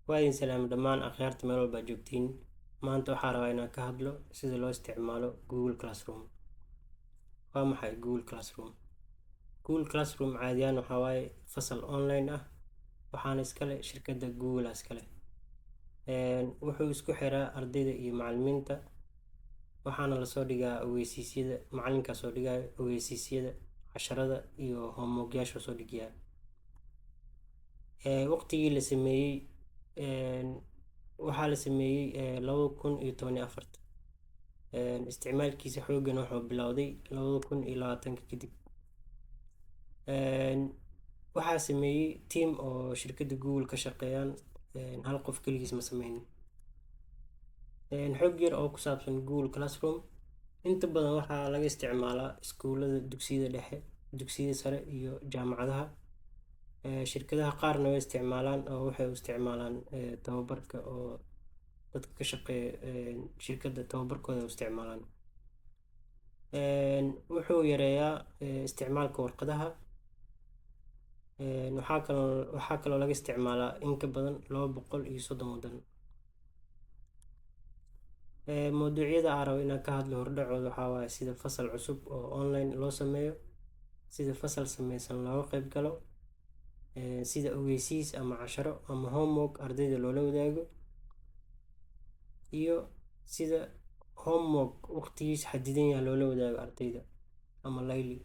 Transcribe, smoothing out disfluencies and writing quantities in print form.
Waa idin salaamay dhammaan akhyaarta meel walba aad joogtiin. Maanta waxaa rabaa inaan ka hadlo sida loo isticmaalo Google Classroom. Waa maxay Google Classroom? Google Classroom caadiyan waxaa waaye fasal online ah, waxaana iska leh shirkadda Google iska leh. Wuxuu isku xiraa ardayda iyo macallimiinta, waxaana lasoo dhigaa ogeysiisyada, macalinkaa soo dhigayo ogeysiisyada, casharada iyo homework-yaasha soo dhigiyaa. Waqtigii la sameeyey, waxaa la sameeyey 2014-ta. Isticmaalkiisa xooggan wuxuu bilowday 2020-ka kadib. Waxaa sameeyey team oo shirkadda Google ka shaqeeyaan, hal qof keligiis ma sameynin. Xog yar oo ku saabsan Google Classroom: inta badan waxaa laga isticmaalaa iskuulada, dugsiyada dhexe, dugsiyada sare iyo jaamacadaha. Shirkadaha qaarna way isticmaalaan oo waxay u isticmaalaan tababarka, oo dadka ka shaqeeya shirkadda tababarkooda u isticmaalaan. Wuxuu yareeyaa isticmaalka warqadaha. Waxaa kaloo laga isticmaalaa in ka badan 230 waddan. Mawduucyada aan rabo inaan ka hadlo hordhacooda waxaa waaye sida fasal cusub oo online loo sameeyo, sida fasal sameysan looga qayb galo, sida ogeysiis ama casharo ama homework ardayda loola wadaago, iyo sida homework waqtigiisa xadidan yahay loola wadaago ardayda ama layli.